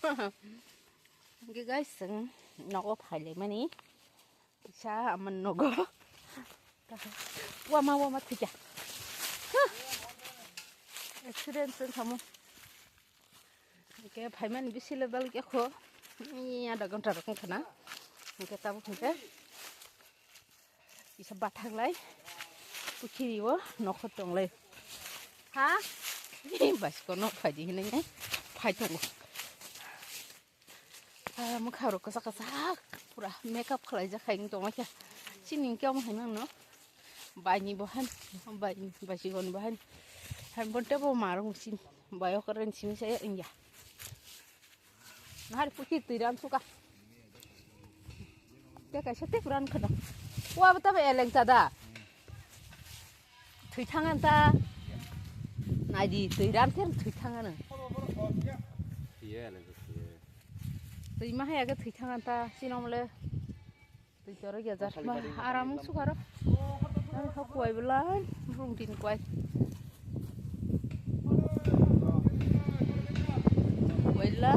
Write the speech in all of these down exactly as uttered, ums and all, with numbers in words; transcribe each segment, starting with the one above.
Hwnkhe guys, chwng nogo phailaimani. Kisa ama nogo. Wama, wama thwikha. Huh. Accident chwng khamu. Hwnkhe phaimani bisi le bal khe kho. Ni ada gonta rok wngkha na. Hwnkhe tabuk hwnkhe kisa bathaklai. Pukhiri o nokho tonglai. Ha? Basko no phaidi hinwi phai tongo. Ah, mwkhang rok kwchak kwchak pura makeup khlaijak hai wng tongma khe. Chini hwnkhe omo hai mangno. Baini bo han, baini, baisi hwn bo han. Han bon tebo marung sin, bai okren simi saya wngya. Nahar puki twi ran suka. Te kaisa te kuran khada. Wa bata be eleng tada. Thwi thang anta. Naidi twi ran ter thwi thang ano. Iya, eleng iya. Twi ma haya ke thwi thang anta sinomle. Twi choro ya jar. Aram sukaro. Ar ha kuai belai. Rung tin kuai. Kuai belai.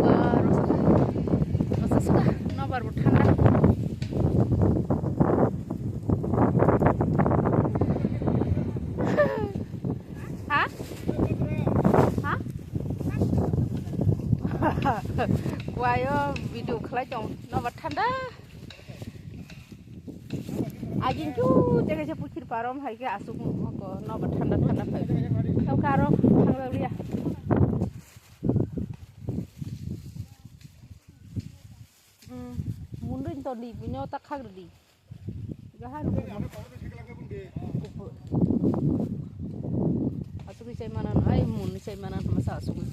Wa rosa. Rosa suka. Nobar bo thanda. Ha? Ha? Kuaio video khlai tong, nobar thanda. Agin chu tege se pukhir parom hai ke asuk ko nobar thanda thanda phai. Tau karo thang liya. Hmm, mundun to di, bunyo ta khak di. Gahar. Asugwi chai manan, ai mun chai manan masa asugwi.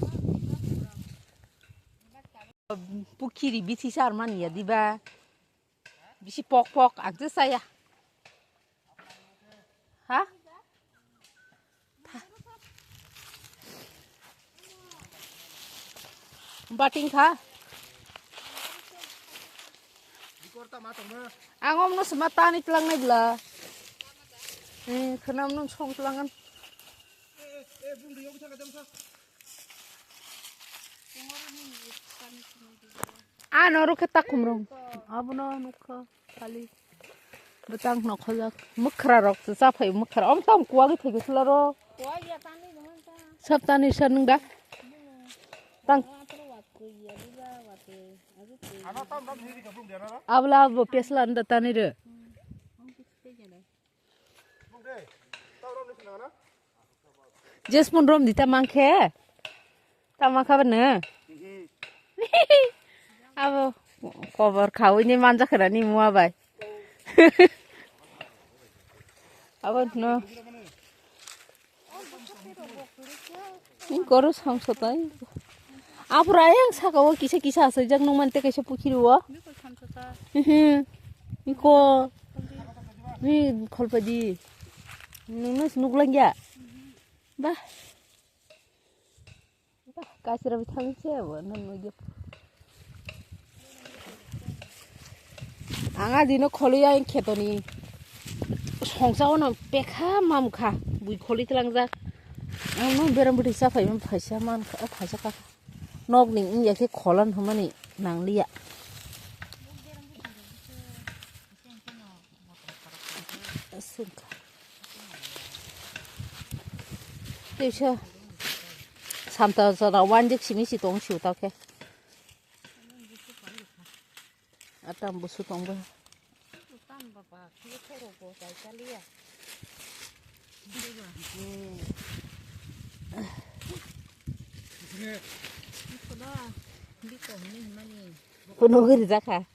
Pukhiri bithi sar man ya diba. Bisi pok pok, ang je saya. Ha? Bating kha. Ang omno sema tani tlangnai bla. Eh, khnam nung song tlangan. Ano rokhe takhum rong. Abono nukha kali. Bwtang nokhojak. Mwkhra rok se chaphai mwkhra. Om tam kuwagwi thaigo sula ro. Sab tani sa nung da. Tang. Abla abo pesla anda tani re. Jesmun rom di tamang khe. Tamang kha bana. Abo kobor khawi ni manja khana ni mua bai. Abo no. Ni koro samsa tai. Apura yang saka o kisa kisa asai jak nung man te kaisa pukhiri o. Mhm. Iko. Ni kholpadi. Nungno nuklangya. Bah. Bah, kasira bi thang se bo, nang nugya. Ang a dino kholi ya khetoni. Songsa ono pekha mamkha, bui kholi tlangjak. Ang no beram bwtwi cha phai man phaisa man kha, phaisa kha. Nok ni wngya khe kholan hwnmani nangliya. Aswk. Teisa samta jora wanjik simi si tong siu tao khe. Atam busu tong bo. Kuno guri jakha.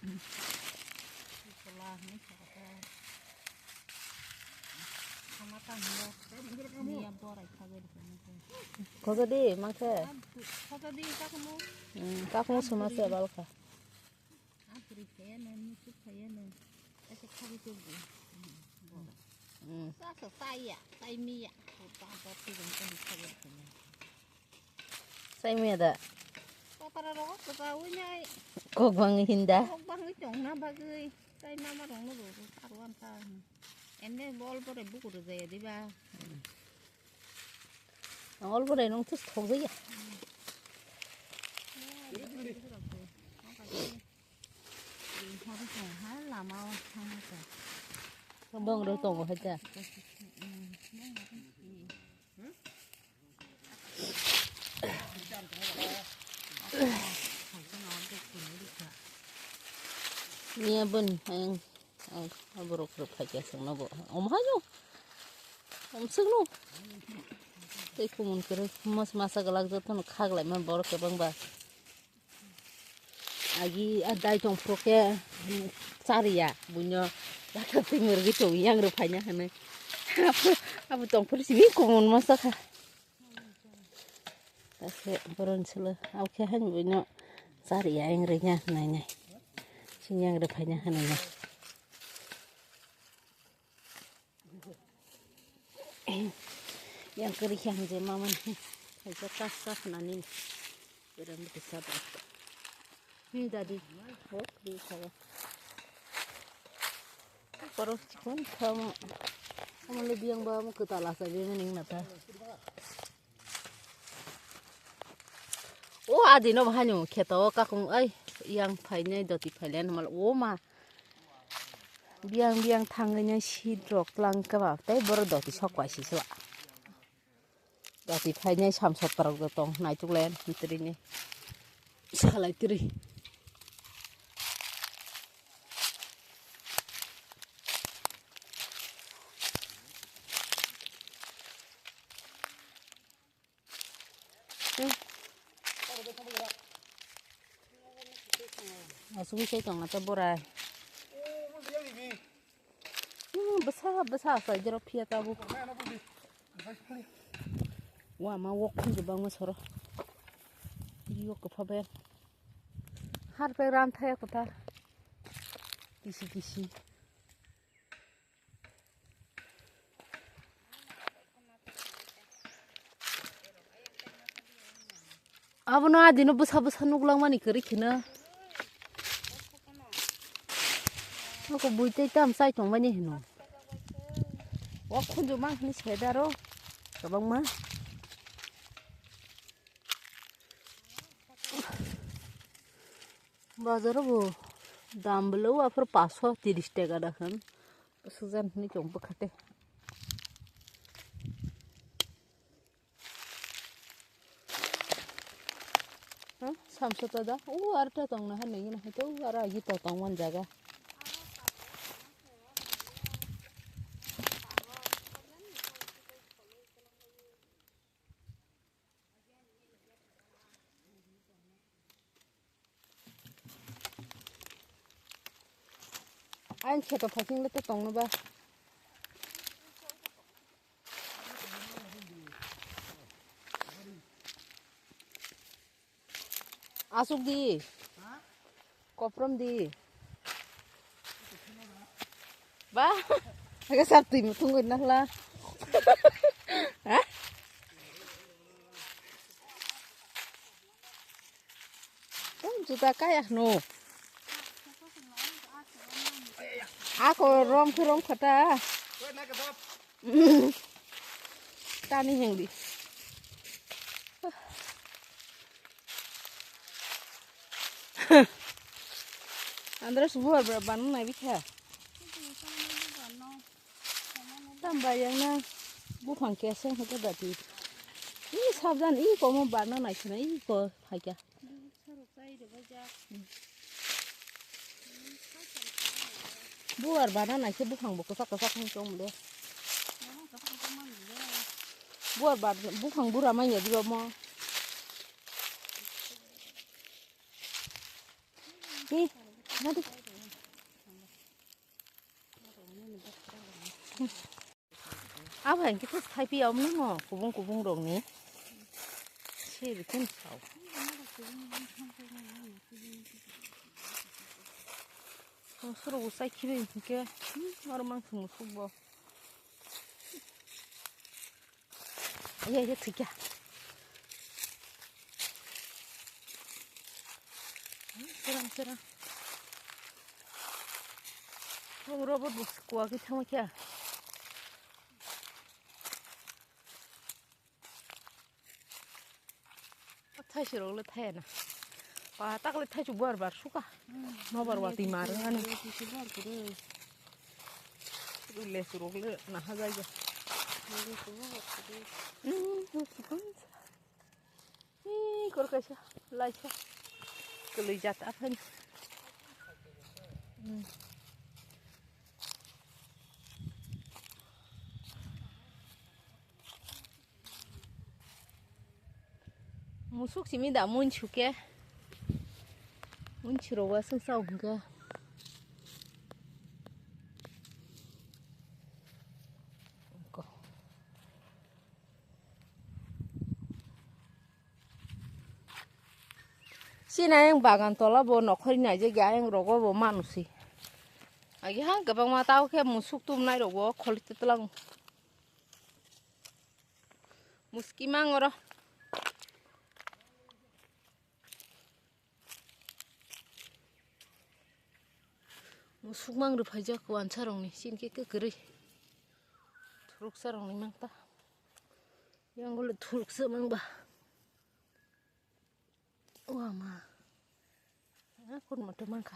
Khoja di mangkhe. Hmm, kakung suma se balkha. Hmm. Sai maya da. Kok bangwi hinda. Kok bangwi tongna bagwi. Sai mama rongno rw rw ta rw an ta. Ende bol pore buku rw jaya diba. Ang olbo dai nung thus thok jaya. Bong rok tongo hai ta. Nia bun ang aborok rok phai khe songno bo om hayo om songno tei kumun kwrwi mas masa glak jotono khaglai man borok kwbang ba. Agi a dai tong phuru khe chariya buino yata twi murgi tong yang rw phaina hwnwi. Abo tong phuru simi kumun masa kha. Ase boron solo abo khe han buino chariya yang rw nya hwnwi nai. Sini yang rw phaina hwnwi nai. Yang kwrwi khe hamjai mamani. Kaisa tas tas nani. Beram bwtwi sa ba. Ni dadi. Hok di khawa. Borok chikon khama. Amale biyang ba mo kwtal asa biyang ning nata. O adino bahani kheto kakung ai yang phainai doti phailen mal o ma. Biyang biyang thangwi nai seat rok tlang khe ba tei borok doti sok bai si se ba. Doti phainai samsok rok tong naituk lai ani twi ni salai twi. Asugwi sai tong na ta borai. Hmm, bwsa bwsa sai jero phiya ta bu. Wa ma wok khun jubang ma soro. Yok ka phabe. Har pe ran thaya kota. Kisi kisi. Abono adino bwsa bwsa nuklangmani kwrwi kheno. Nokho bui tei tam chai tongmani hino. O khunju mang hini sedaro kwbangma. Bazaro bo dam bwlao aphuru paso tiris taka da khan. Bwswk jan hwnwi chong bwkha tei. Ha, samsa ta da. O aro ta tong na ha nengwi na hai to, aro agi ta tong man jaga. Ain kheto phaising le to tongno ba. Asuk di. Koprom di. Ba, aga sap twi muthung goi nakhla. Ha? Tong juta kaya no. Ako rom khe rom khata. Tani hengdi. Andra subuh ar bana nai bikha. Tam bayang na buphang kesa hota dati. I sabjan i komo bana nai khna i ko phaikya. Buar bana nai khe buphang bo kwchak kwchak wng tong de. Buar ba buphang bura manya diba mo. Hi, nadi. Abo hai khe thaipi ya omo no kubung kubung rok ni. Se bikin sao. Soro bo sai khibi hinkhe, hmm, oro mang thung suk bo. Iya, iya, thikya. Serang, serang. Omo robot bo kuwa khe thangma khe. Thaisirok le thaya na. Pa takle thaichuk bar bar suka. Nobar wati mar ngani. Kisi bar kuru. Lesu rok le naha jai ja. Lesu bar kuru. Hmm, lesu bar. Ih, kor kaisa, laisa. Kwlwi jat aphani. Hmm. Musuk simi da mun suke. Mun suro wa sung sa hungke. Ko. Sini ayang bagan tola bo nokhori naijak ya, ayang rogo bo manusi. Agi ha gabang ma tao khe musuk tum nai rogo kholi te tlang. Muski mang oro. Musuk mang rwphaijak wansa rokni, chini khe kwrwi. Thuruksa rokni mang ta. Yang le thuruksa mang ba. Wa ma. Ah, kun moto mang kha.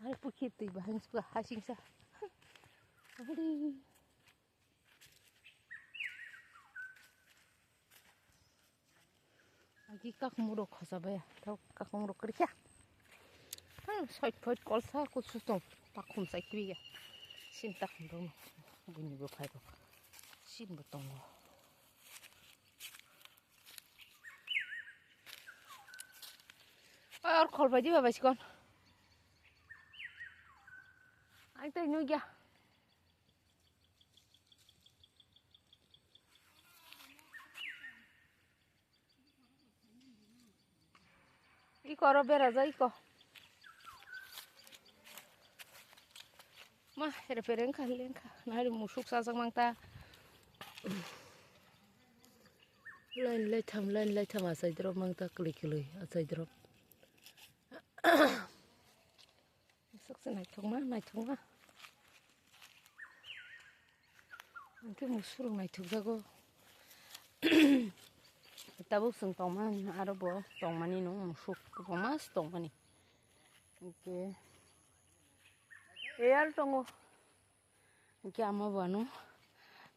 Ai pukhir twi bahai suka hasing sa. Ari. Agi kakumrok khojabaya, tau kakumrok kwrwikha. Hmm, side side kolsa kusu tong, takhum sai kwrwiya. Sin takhum rok buini bwphai rok. Sin bo tongo. Or khol bai diba bai sikon. Ang tei nugya. Iko aro bera jai iko. Ma, here pere wngkha, le wngkha. Nahari musuk sajak mang ta. Line lai tham, line lai tham achai drop mang ta, kwlwi kwlwi achai drop. Musuk se naithokma, naithokma. Ang khe musuk rok naithok jago. Tabuk chwng tongmani, aro bo tongmani no musuk kwbangma se tongmani. Hwnkhe, eyar tongo. Hwnkhe, ama bo ano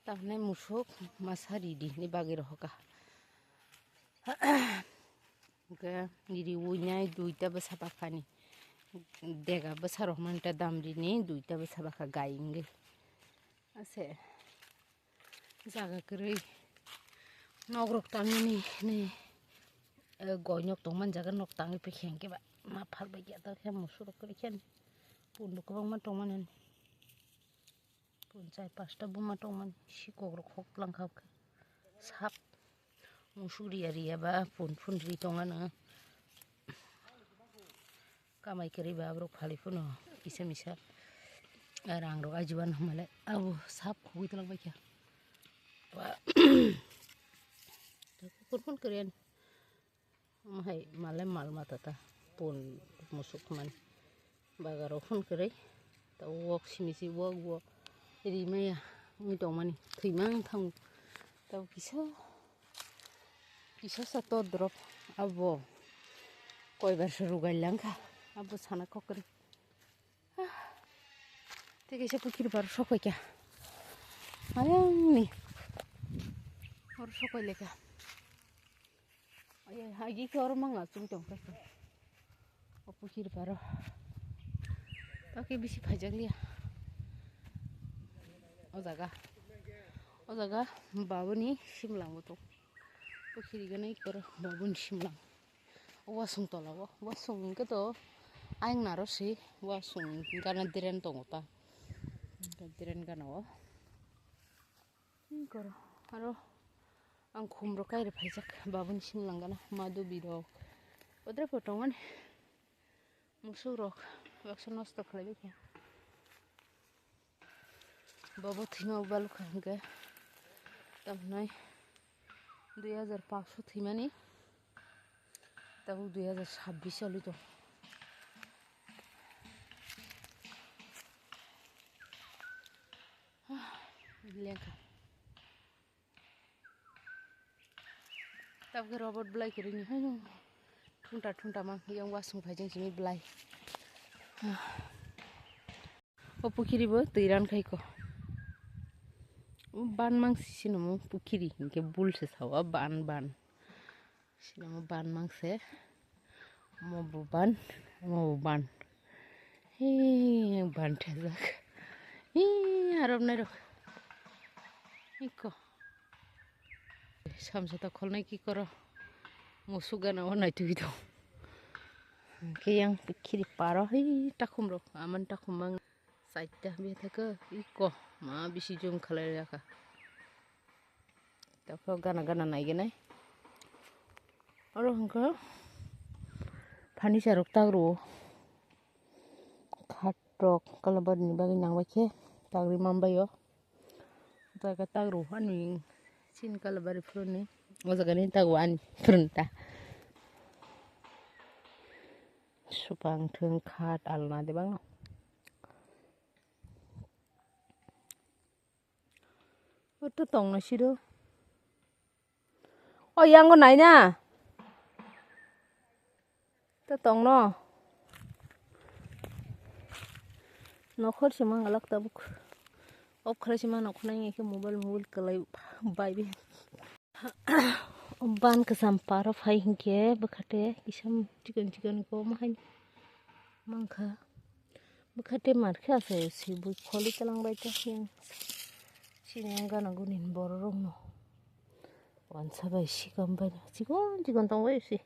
tamhinai musuk masa ridi hinwi bagwi rohoka. Hwnkhe, riwi nai duita bwsa bakhani. Dega bwsa rok manta dam rini duita bwsa bakha gai wngwi. Ase. Jaga kwrwi. Nok rok tangmani hinwi, eh, goi nok tongmani jaga nok tangwi pikhe hwnkhe ba ma phalbai ya ta khe musuk rok kwrwi khe ani. Pun rok kwbangma tongmani ani. Pun char pasta buma tongmani sikok rok hok langkha khe. Sap musuk riya riya ba pun phun ri tongano. Kamai kwrwi ba borok phali phano kisa misa rang rok ajiban hamale abo sap khogwi twlang baikha. Ba kukur phun kwrwi ani. Omo hai malai mal mata ta pun musuk mani baga rok phun kwrwi ta wok simi si wok wok rimaya wngwi tongmani thwimang thango ta kisa. Kisa sa to drop abo koi bar se rugai lang kha abo sana kok kwrwi. Ah, tei kaisa pukhiri bar sok pai kha. Ayang ni. Hor sok pai le kha. Ayang agi khe oro mang achung tong kha. O pukhiri paro. Toke bisi phaijak liya. O jaga. O jaga babuni simlang bo tong. Pukhiri gana ikoro babuni simlang. O wasung tola o. Wasung hwnkhe to ayang naro si. Wasung gana dren tongo ta. Dren gana o. Koro aro ang khum rok kaira phaijak babuni simlang gana madubi rok odre pho tongmani musuk rok baksa nosto khlai baikha. Bobo thwima balukha hwnkhe tamhinai dui hajar pangsho thwimani. Tabuk dui hajar sabbish choli tong. Lengkha. Tabuk khe robot belai kwrwini haino Thunta thunta mang yang wasung phai jeng simi belai. O pukhiri bo twi ran khai ko. O ban mang sisi no mo pukhiri hinkhe bul se sawa ban ban. Sini mo ban mang se. Mo bo ban, mo bo ban. He ban thajak. He arab nai rok. Iko. Samsa ta kholnai ki koro. Musuk gana o naitugwi tong. Khe yang pukhiri paro hai takhum rok, aman takhum mang saita bethaka iko ma bisi jum khalai raka. Taphok gana gana naigenai. Oro hwnkhe furniture rok tagro. Khat rok kalabari ni bagwi nang bai khe tagri man bai o. Jaga tagro ani chin kalabari phuru ni. O jaga ni tago ani phuru ta. Supang thung khat alna de bang. Oto tong na siro. O yango nai na. To tong no. Nokhor se mangalak tabuk. Off khlai se ma nokhor nai ke mobile mobile kalai bai bi. Ban kasam paro phai hinkhe bwkhate kisam chikon chikon ko mahai mankha. Bwkhate markhe asai si bui kholi talang bai ta yang sini yang gana gunin borok rok no wansa bai sikam bai chikon chikon tong bai si.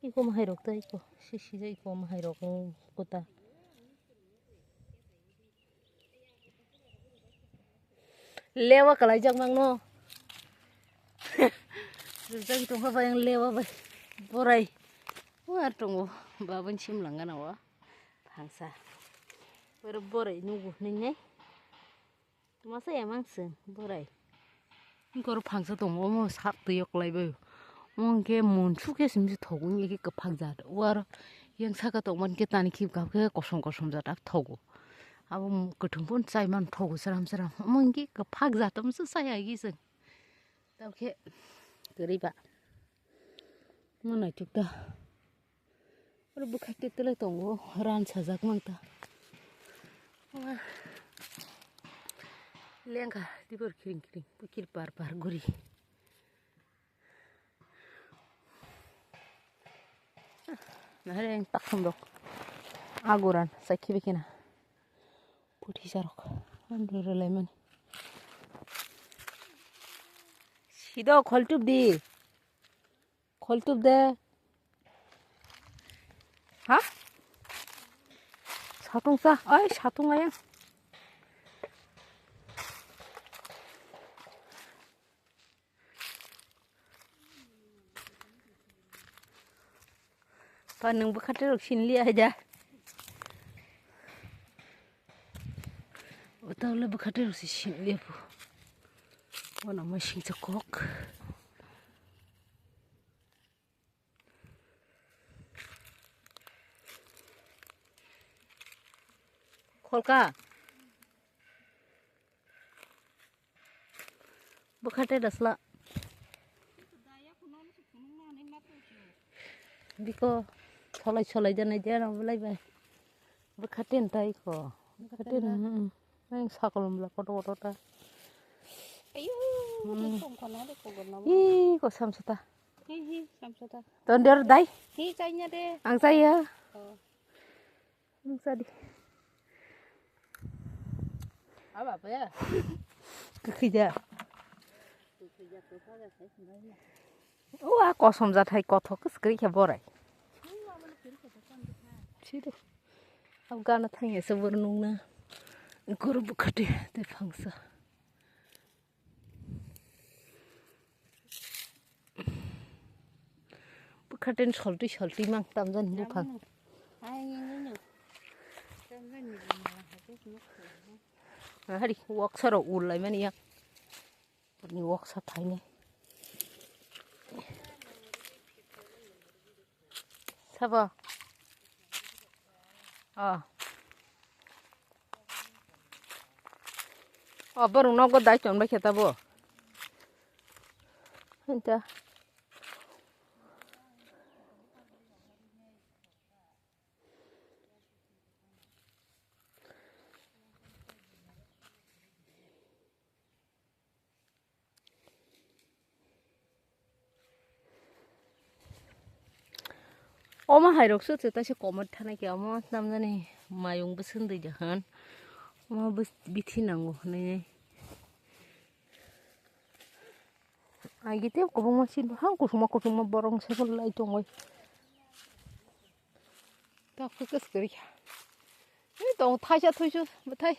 Iko mahai rok ta iko sisi ja iko mahai rok kuta. Lewa kalai jak mang no. Rijak tong kha bayang lewa bai. Borai. War tongo. Babun sim langana wa. Phangsa. Oro borai nugu nini. Masa ya mang sing borai. Oro phangsa tongo omo sak twi yok lai bai. Omo hwnkhe munsuk khe simi thogo wngya khe kwphak jat. War yang saka tongmani khe tani khip kap khe kosom kosom jat thogo. Abo kwthwng phano chai man thogo sram sram. Omo hwnkhe kwphak jat omo se chaya agi se. Tamo khe kwrwi ba. Omo naithok ta. Oro bwkha twi twlai tongo ran sajak mang ta. Omo lengkha tibor khiring khiring pukir par par guri. Nahare ang takhum rok. Aguran, sakhi bikina. Puthi sarok. Andro relai mani. Sido kholtup di. Kholtup de. Ha? Satung sa. Ai, satung ayang. Pa nwng bwkhatrok sinliya haida. Otaole bwkhatrok se sinliya po. Wana masing sa kok. Kholka. Bwkhate dasla. Biko solai solai janai de rw lai bai. Bwkhate ntai ko. Bwkhate na. Nang sakolom la koto koto ta. Ayu, Hmm. Tongkona de kogorna. Ih, ko samsata. Hi hi samsata. Ton der dai. Hi chainya de. Ang chaiya. Oh. Nung sadi. Aba apa ya? Kekija. Wah, kosom jathai kothok ke sekri khe borai. Sido. Ab gana thangya se bor nungna. Guru bukhati te phangsa. Bwkhaten soltwi soltwi mang tamjani buphang. Hari waksarok ul laimani ya. Ni waksa phainai. Sabo. Ah. O borok nogo dai chonbai khe tabo. Hinta. Omo hai rok sut se taisa komot thana khe omo namjani mayung bwswk dui jahan. Omo bwswk bithi nango hinwi. Ai gite kwbangma sin hang kusuma kusuma borok se lai tongoi. Tok khe kwswk kwrwi kha. Ni tong thaisa thuisu bwthai.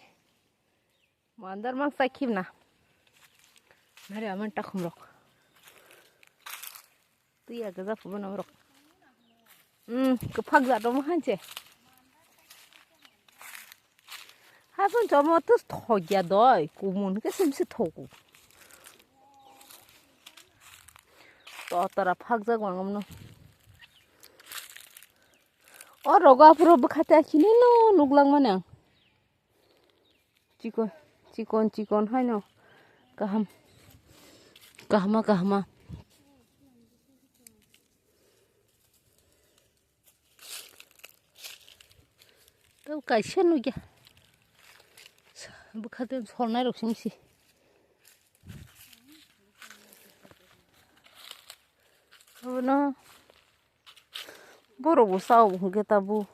Mandar mang sai khibna. Nari aman takhum rok. Twi ya gaja phubo na rok. Hmm, kwphak ja dong hanse. Hasan chomo tus thogya doi, kumun ke simsi thogu. To tara phak ja gwang amno. O rogo aphuru bwkhate akhini no nuklang mane ang. Chikon, chikon, chikon haino kaham. Kahama, kahama. Tei kaisa nukya. Bwkhate solnai rok singsi. Abono borok bo sao hwnkhe tabuk.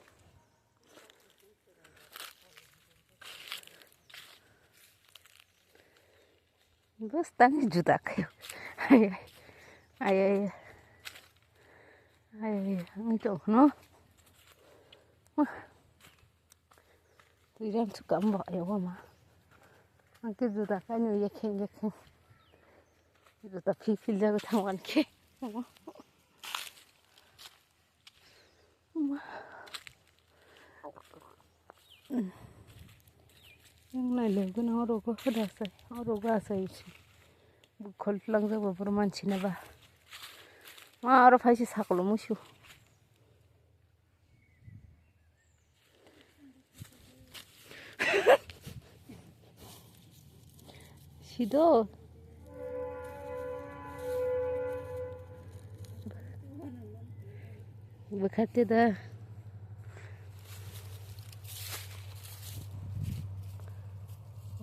Bwswk tangwi juda khaio. Ai, ai, ai, ai, ai, ai, wngwi tongkha no. Twi rem sukam bo ai, o ma. Ang khe juda khaino, yekheng, yekheng. Juda phil, phil jagwi thangmani khe. Yang nai le guna oro go hoda sai, oro go asai si. Bukhol lang jabo bor mansi na ba. Ma oro phai si sakolo musu. Sido. Bwkhate da.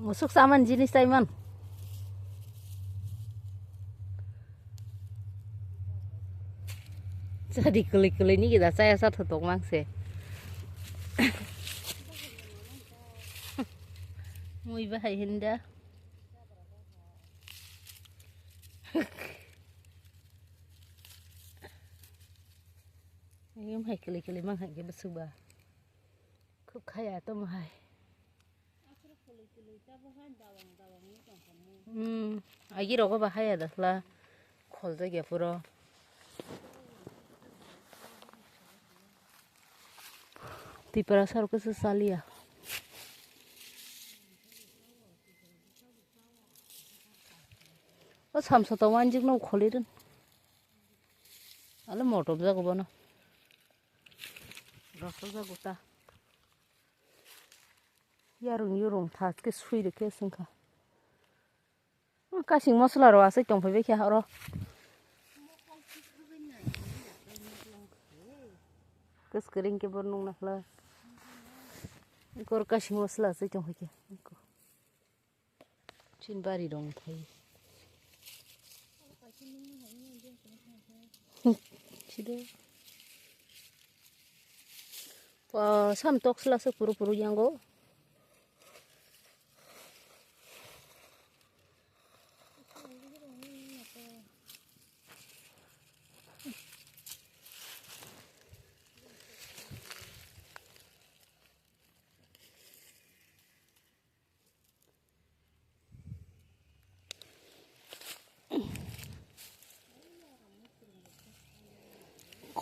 Musuk saman jinis taiman. Chadi kwlwi kwlwi ni gida chaya sa thotok mang se. Mui bahai hinda. Em hai kwlwi kwlwi mang hai khe bwswk ba. Khub khaya tamo hai. Hmm, agi rogo ba haya dakhla. Khol jagya puro. Tipra sar khe se chaliya. O samsa to wanjik no kholi rin. Ale motom jago bono. Rasa jago ta. Yarung yurung tha khe sui rikhe sengkha. Kasing mosla rw aswk tongphai bai khe oro. Kwskring khe bo nung nakhla. Kor kasing mosla aswk tongphai khe. Chin bari rong thai. Sida. Pa sam tok sla se puru puru yango.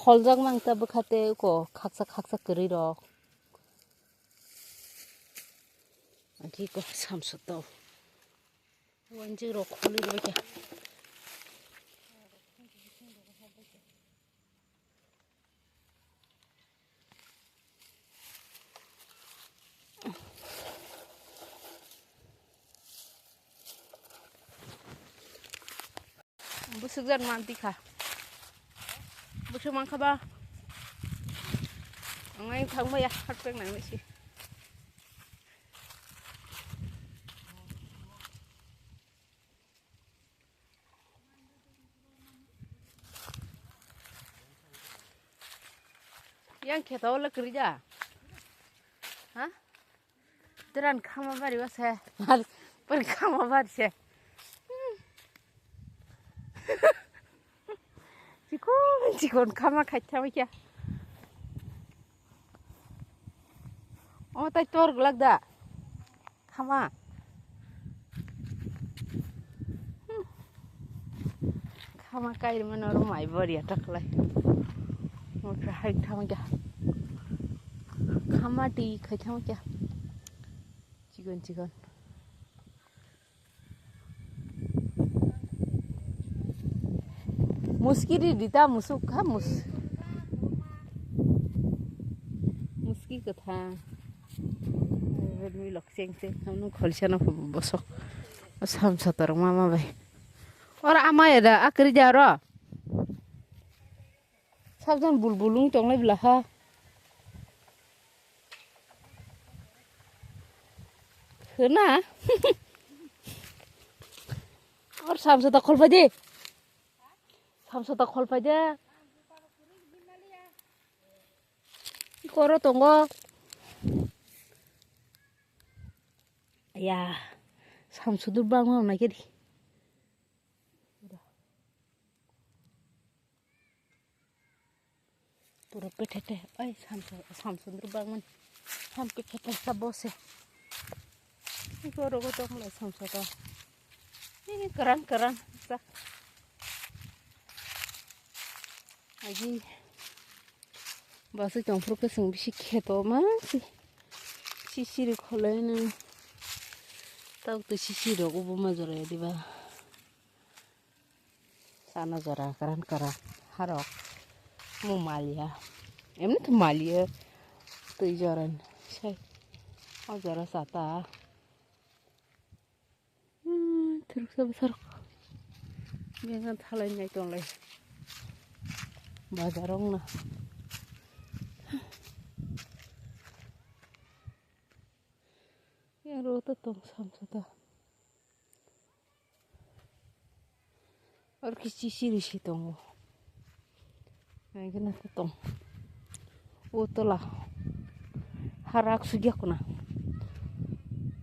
Kholjak mang ta bwkha tei uko khaksa khaksa kwrwi rok. Aki ko samsok to. Wanjik rok kholi rw khe. Bwswk jan manti kha. Bwswk mankha ba. Ang ai thang maya harpek nang nisi. Yang kheto le kwrwi da. Ha? Teran khama bari wase. Pari khama bari se. Chikon chikon khama khaitha kya. O tai tor glak da. Khama. Khama kairima noro mai bori atak lai. Motor hai thama kya. Khama ti khai thama kya. Chikon chikon. Muski ri rita musuk ha mus. Muski kotha. Redmi lok cheng cheng. Nung kholsa no bosok. Sam satar mama bai. Ora ama ya da akri ja ro. Sabjan bulbul wng tonglai bwla ha. Hwna. Or samsa ta khol phai di. Samsa ta khol phai de. Koro tongo. Ya. Samsa dur bang ma nai kedi. Pura pethete, ai, samsa, samsundru bangmani. Ham pethete sa bose. Iko rogo tong lai samsa ta. Ini keran, keran, sa. Agi. Basi tong pura kesung bisi kheto ma si. Sisiri kholai nang. Tau tu sisiri rogo bo ma jora ya diba. Sana jora karan karan harok mo malia. Emni to malia twi joran sai. O jora sata. Hmm, thuruksa bwsarok. Bengan thalai nai tonglai. Bazar ong na. Yang ro to tong samsa ta. Or kichi siri si tongo. Naigena to tong. O tola. Harak sugya kuna.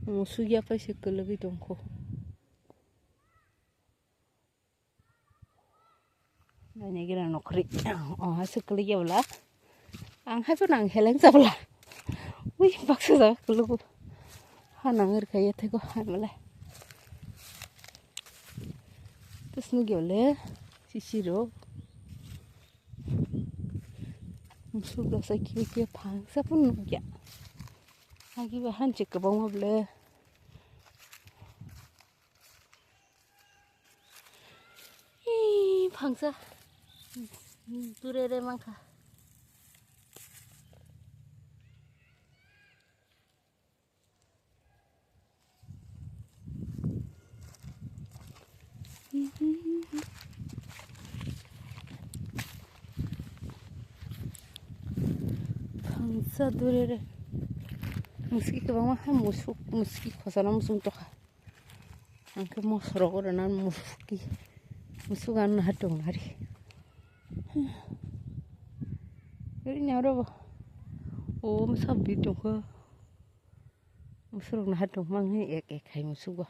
Mo sugya pai se kelegi tongko. Naina gira nokri. Oh, ha se kelegi bla. Ang hai phano ang heleng chabla. Ui, baksa jaga kulugu. Ha nang er kaya thego hai male. Terus nu gyole sisi ro. Musu gasa kiri kiri phang sapun nugya. Agi bahan cek kebang ble. Ih, phangsa. Durere mangkha. Phangsa durere. Muski kwbangma hai musuk, muski khosana musung tokha. Ang khe mosoro oro na musuki, musuk ano naha tong nari. Ini oro bo. O masa bi tongkha. Musurok naha tong mang he ek ek khai musugo.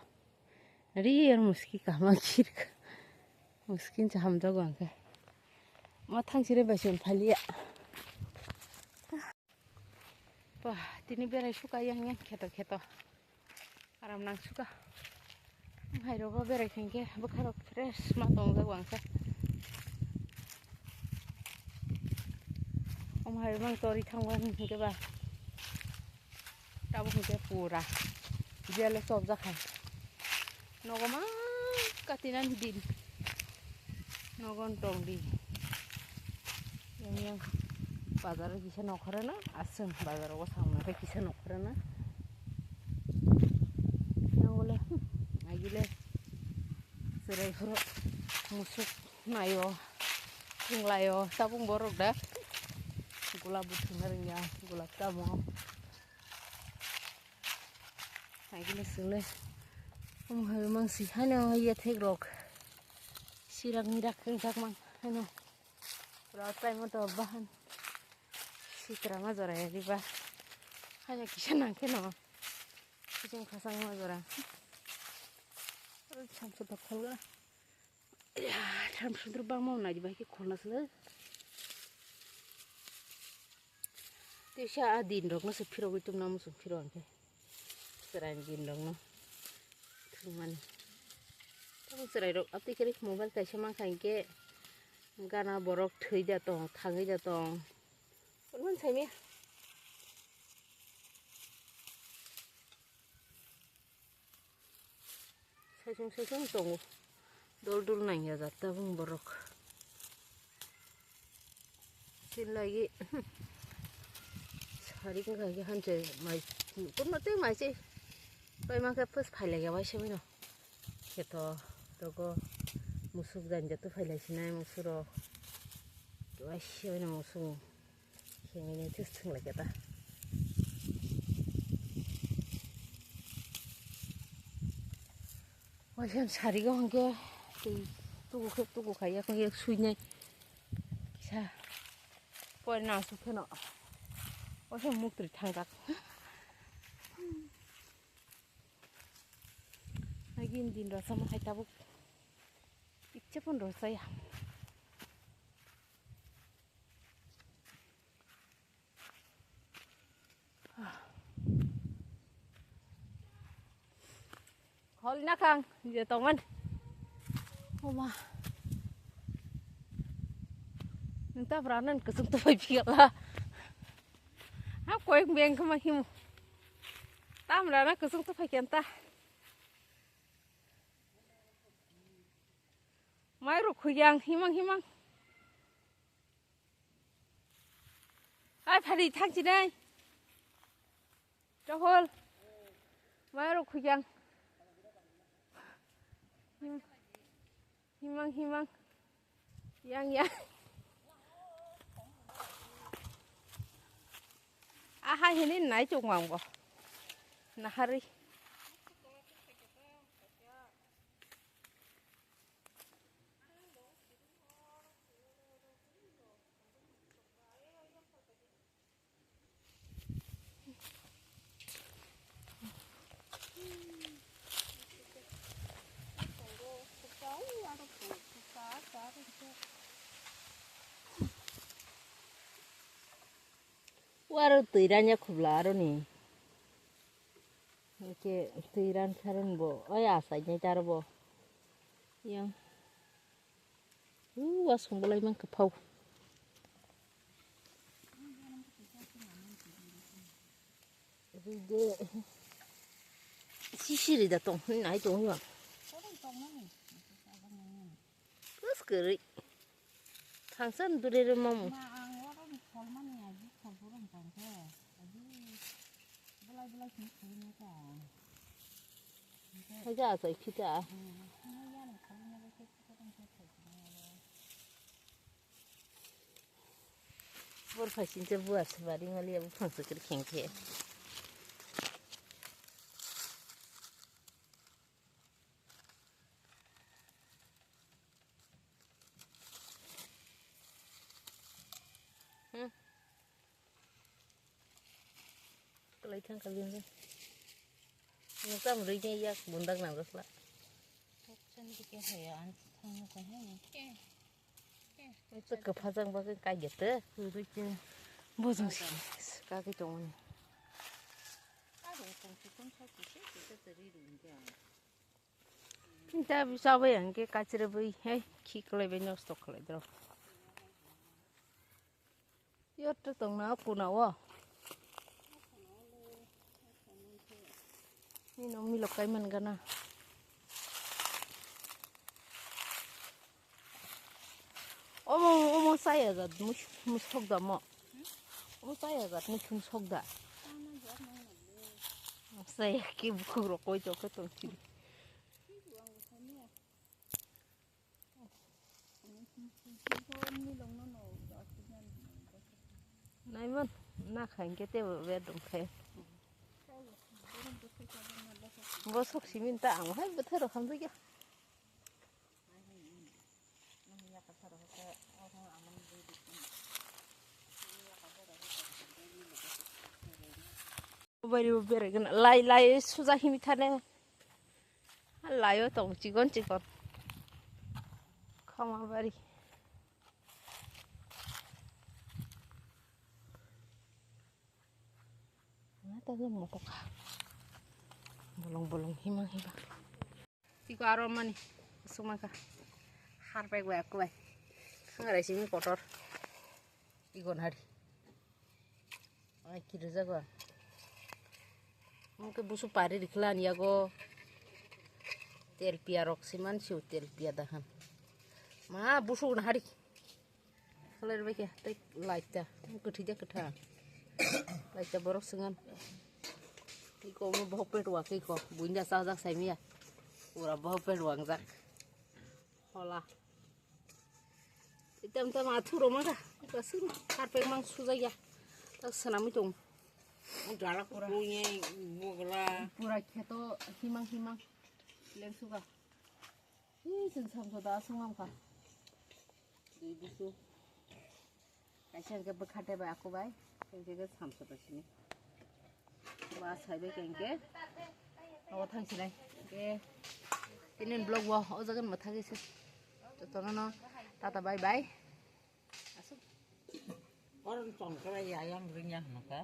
Nari oro musuki kaham ang khirka. Musuki cha hamjago ang khe. Ma thang sire bai chun phalia. Bah, tini berai suka yang yang kheto kheto. Aram nang suka. Hai rogo berai khengke bwkha rok fresh ma tong jak wangkha. Om hai mang tori thang wang hingke ba. Tabuk hingke pura. Jele chop jak hai. Nogo ma katinan din. Nogon tong di. Yang yang bazar kisa nokhorana aswng bazar o samna khe kisa nokhorana. Yang wala agile serai phuru musuk nayo chwnglayo tabung borok da gulab buthung na rwngya gulab tamo. Agini sile. Omo hai mang si haino ya thek rok. Sirak mirak keng jak mang haino. Rok tai mo to bahan. Chitra ma jora ya diba. Haya kisa nang khe no. Kiching khasang ma jora. Samsung ta khol ga. Ya, samsung tur bang ma nai diba ki khol na sele. Tisa a din rok no se phirogwi tum na musung phiro ang khe. Chwrai ni din rok no. Thwngmani. Tabuk chwrai rok atwi khe mobile kaisa mankha hinkhe gana borok thwi da tong, thangwi da tong. Phunukmani saimanya. Saichung saichung tongo. Dol dol nangya jat tabung borok. Chini lagi sari wngkha khe hamchai mai, kunno tei mai se pai mankhe first phailaiya waisa bino. Kheto rogo musuk janja tu phailai sinai musuk rok. Waisa bino musuk. Khengini this thwng lai khe ta. Waisa sari go hwnkhe twi tugu khe tugu khai yak yak suinai kisa poi na su pheno waisa muktri thangjak. Agin din rw sama hai tabuk ichche pon rw saya. Hol na kang je tongan. Oma. Nta branan kesung tu pai piala. Ha koik beng kama himu. Tam rana kesung tu pai kenta. Mai ru khuyang himang himang. Ai phari thang chinai. Rahul. Mai ru khuyang. Himang himang. Yang yang. Aha hini nai chukmang bo. Nahari. Waro twi ranya khubla aroni. Hwnkhe twi ran kharang bo oi achainai taro bo. Yang. U wasung bolai mankha phau. Sisiri da tong nai tong. Bus kwrwi. Thangsa dure rw mamu. Ma ang oro ni kholmani agi kholboro wng tong khe. Agi belai belai sini kholmani kha. Haja achai phita. Hmm, hwnwi yani kholmani khe khe tong khe kholmani. Bor phai sini buar se bari mali abu phang se kiri kheng khe. Hmm. Kalai thang kali nge. Nge tam rui nge yak bundak nang rwkla. Tok chan dike haya an thang nge koi hai. Ito kwphajak bagwi kaiya tei. Bojong si kagwi tongmani. Tei chabai hwnkhe kachirabwi hai khi kwlaibai nosto khlaidrok. Yot tongna kuna o. Nino milok kai man gana. Omo, omo saya jat mus-, musok da mo. Omo saya jat musung sok da. Saya ki bukhuk rok koi tok tong chiri. Naiman, na khain ke te wer dong khe. Bo sok simin ta ang hai bwthai rok hamjak ya. Nang yakasarok khe omo amani bwrwi bwswng. Nang yakasarok khe Bari bo berai gana. Lai lai suja himi thane. Lai o tong chikon chikon. Khama bari. Ano ta motok. Bolong bolong himang himang. Tiko aro mani sumaka harpek bai aku bai. Khangrai simi kotor. Igon hari. Ai kirijak ba. Mungke busu pari riklan yago. Tel pia rok siman siu tel pia dahan. Ma busu na hari. Khaler bai khe tei laita kwthwi de kwtha. Laita borok swngan. Tei ko mo bohok pet wa khe ko buinda sajak sai miya. Pura bohok pet wangjak. Hola. Itam tam athu ro mangka. Ka suru harpek mang sujak ya. Tak sanami tong. Dala ko punya bogla. Pura kheto himang himang. Leng suga. Hi, chwng samsa da aswk mang kha. Twi busu. Kaisa hwnkhe bwkha tei bai aku bai. Kaisa hwnkhe samsa da sini. Ba sai bai khe hwnkhe. Abo thang sinai. Hwnkhe tini vlog bo o jaga ni mwthagwi se. Jotono no tata bye bye. Aswk. Oro chongkra ya yang ring ya hwnka.